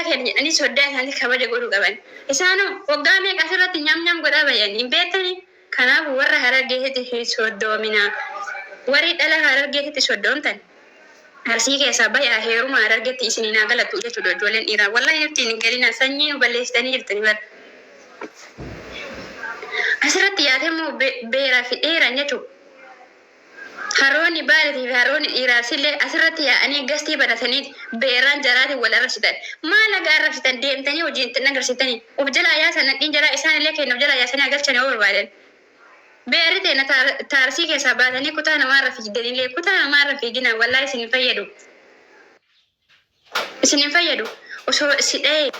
keenya jedhanii soddaa isaanii kabaja godhuu qaban. Isaanoo waggaa meeqa asirratti nyam nyam godhaa bayyan hin beektanii? Kanaaf warra Harargeetitti hin soddoominaa. Warri dhala Harargeetitti soddoomtan Arsii keessaa bayaa heeruma Harargetti isiniin haa galattu jechuudha ijoolleen dhiiraa. Wallahi nutti hin galinaa, sanyii nu balleessitanii jirtani bar. Asirratti yaatee immoo beeraa fi dheeran jechuudha. Harroonni Baaleetii fi harroonni dhiiraa Arsiillee asirratti yaa'anii gastii banataniiti beeraan jaraatiin wal arrabsitan. Maal haga arrabsitan deemtanii hojii itti hin agarsiiftanii? Of jalaa yaasan nadhiin jaraa isaanillee kenna of jalaa yaasanii haa galchanii yoo barbaadan. Beerri teenna ta Arsii keessaa baatanii kutaa namaarra fiigdanillee kutaa namaarra hin fiiginaa wallaahi isin hin fayyadu. Isin hin fayyadu. Osoo si dhayee,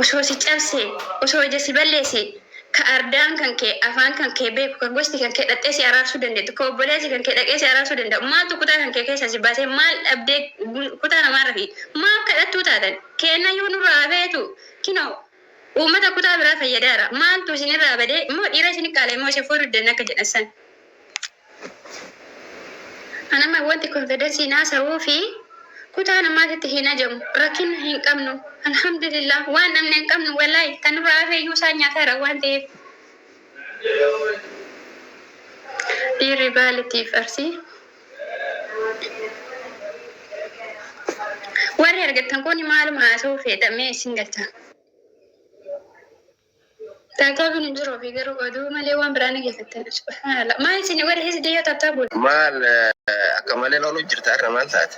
osoo si cabsee, osoo ija si balleessee, ka ardaan kan kee, afaan kan kee beeku, ka gosti kan kee dhaqxee si araarsuu dandeettu, ka obboleessi kan kee dhaqee si araarsuu danda'u, maaltu kutaa kan kee keessaa si baasee maal dhabdee kutaa namaarra fiigda? Maaf kadhattuu taatan? Keennayyuu nurraa hafeetu kinoo uummata kutaa biraa fayyadaara. Maaltu isinirraa badee? Moo dhiira isin qaala'e moo isin fuudhu diddan akka jedhan san? An amma wanti confidence haasa'uu fi kutaa namaatitti hin hajamu. Rakkina hin qabnu. Alhamdulillah, waan dhabne hin qabnu, wallahi kan nurraa hafe iyyuu isaan nyaataara waan ta'eef. Dhiirri Baaletiif Arsii. Warri argattan kun maaluma haasa'uu feeta mee isin galcha. Taataabiin hin jiru ofii garuu oduu malee waan biraa ni geeffattan. Subhaanallah. Maal isin warri hisdii yoo taaptaa godhu. Maal akka malee loluu jirta har'a maal taate?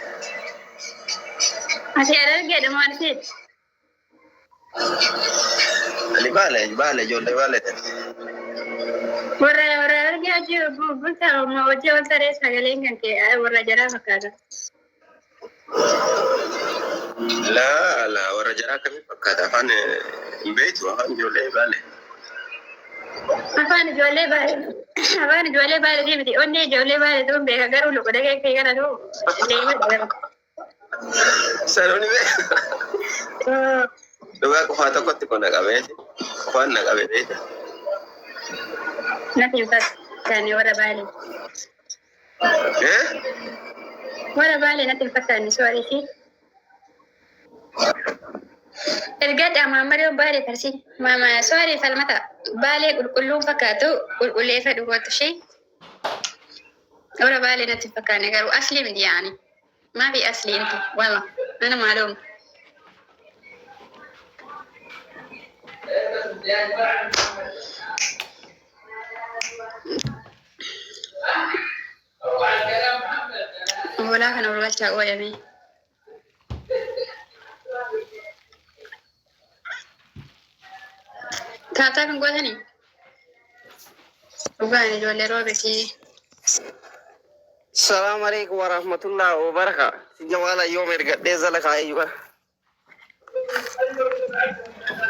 Ati Harargeedha moo Arsiidha? Ani baale baale ijoollee baale ta'e. Warra Harargee hojii bultaa hojii ol taree sagaleen kan kee warra jaraa fakkaata. Laa laa, warra jaraa akkamii fakkaata? Afaan hin beektu, afaan ijoollee baale. Afaan ijoollee baale, afaan ijoollee baale miti, onnee ijoollee baale tuun beeka, garuu loqoda kee kanatu deema garuu. Sanooni beeka. Dhugaa qofaa tokkotti kun na qabeeti. Qofaan na qabe beeka. Natti hin fakkaanne warra baale. Eh? Warra Baalee natti hin fakkaanne, sorry fi. Ergadhaa Maammadoo Baalee Farsii. Maama sorry falmata. Baalee qulqulluun fakkaatu qulqulleeffadhu kootu ishee. Warra Baalee natti hin fakkaanne garuu aslii miti yaani. Maafi aslii inti wala ana maalum. Hoolaa kana ol galchaa qoyamee. Taataa kan gootanii? Dhugaan ijoollee roobetii. Salaamu alaikum warahmatullahi wabarakatuh. Jawaala yoom ergadhee zala kaa'ee jiru.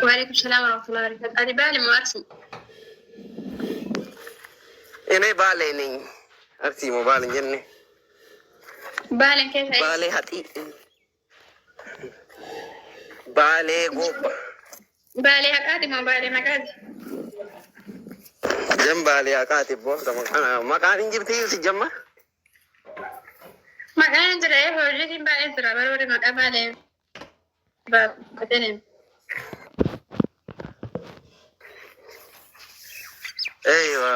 Waalaikum salaam warahmatullahi wabarakatuh. Ati Baale moo Arsii? Ini Baale ni. Arsii moo Baale hin jenne. Baaleen keessa eessa? Baalee haxii. Baalee goobba. Baalee haqaati moo Baalee maqaati? Jan Baalee haqaati boo. Maqaan hin jirti si jamma. Maqaan hin jira, hojiitiin baay'ee jira, baroori maqaa Baalee baafatanii. Eeywa.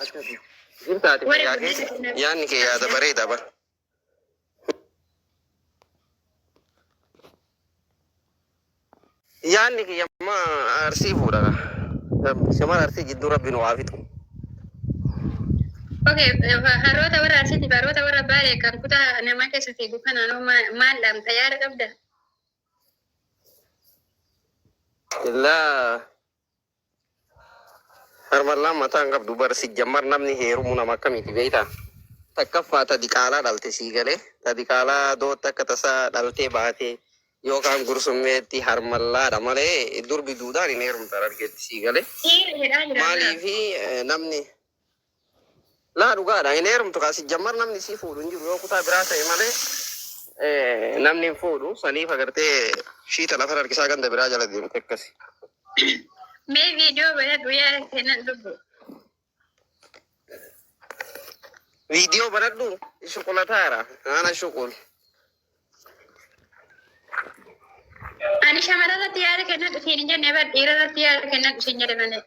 Akkasi. Jirtaati Warri fayyaa keessa. guddisa Yaadni kee yaada bareeda bara. Yaadni kiyya amma Arsii fuudha. Shamara Arsii jidduu rabbi nu haa fixu. Okay, harroota warra Arsiitiif harroota warra Baalee kan kutaa namaa keessa fiigu kanaan hoo maal dhaamta, yaada qabda? Illaa harmallaan mataa hin qabdu bar. Si jammar namni heerumu nama akkamiiti beektaa? Takkaffaa ta diqaalaa dhalte, sii galee, ta diqaalaa dootti akka tasaa dhaltee baatee yookaan gursummeetti harmallaadha malee durbi duudhaan hin heerumtu Harargeetti, sii galee. Dhiira jedhaa jira bara. Maaliifi namni laa dhugaadha hin heerumtu kaa. Si jammar namni sii fuudhu hin jiru yoo kutaa biraa ta'e malee, namni hin fuudhu. Saniif agartee shiita lafa harkisaa ganda biraa jala deemte akkasi. Mee viidiyoo banadhu, yaada kennan dubbu. Viidiyoo banadhu, shuqulataara ana shuqul. Ani shamara irratti yaada kennadhu siin hin jenne bar, dhiira irratti yaada kennadhu siin jedhe malee.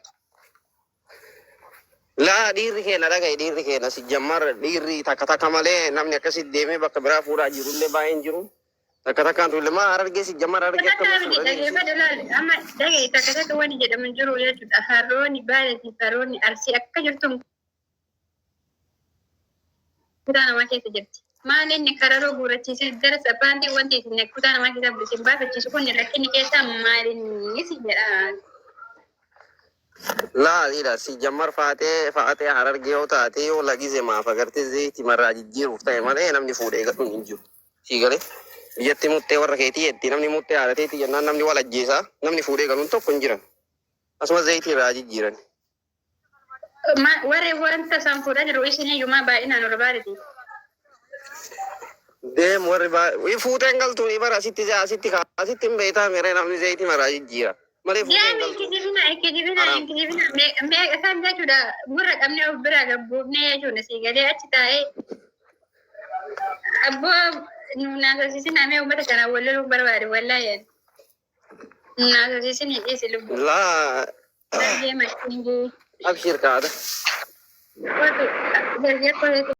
Laa, dhiirri keenya dhagaye, dhiirri keenya si jammar dhiirri takka takka malee namni akkasitti deemee bakka biraa fuudhaa jirullee baay'een jiru. Takka takkaan tulle maa Harargee si jammar Harargee Takka akkamii miti fuudhanii. Dhageeffadhu laal, amma dhagaye, takka takka wani jedhamu hin jiru jechuudha. Harroonni Baalee fi harroonni Arsii akka jirtu kutaa namaa keessa jirti. Maal inni kararoo guurachiisee gara saphaantii wanti isin kutaa namaa keessa isin baafachiisu kun rakkinni keessaa maal inni si jedha. Laa, dhiira si jammar faatee faatee Harargee yoo taate yoo lagise maaf agartee zayitii marraa jijjiiruuf ta'e malee namni fuudhee galuun hin jiru. Sii galee biyyatti muttee warra keetii jetti, namni muttee haadha teetii jennaan namni wal ajjeesaa, namni fuudhee galuun tokko hin jiran. Asuma zayitii irraa jijjiiran. Warri wanta isaan fuudhaa jiru isin iyyumaa baay'inaan ol baaditi. Deem, warri baay'ee fuuteen galtuun bara asitti asitti asitti hin beektaa mere, namni zayitii marraa jijjiira malee fuuteen Deemi galtuun. kijibina kijibina. Haram. Kijibina meeqa isaan jechuudha, gurra qabnee of biraa gabbuufnee jechuudha, sii galee achi taa'ee abboo nu naasosiisin, amee uummata kanaan wal loluun barbaade, wallaahi nu naasosiisin, hin dhiisi lubbuu. Laa. Dargee mashiingii. Abshir kaata. Dargee koleetu.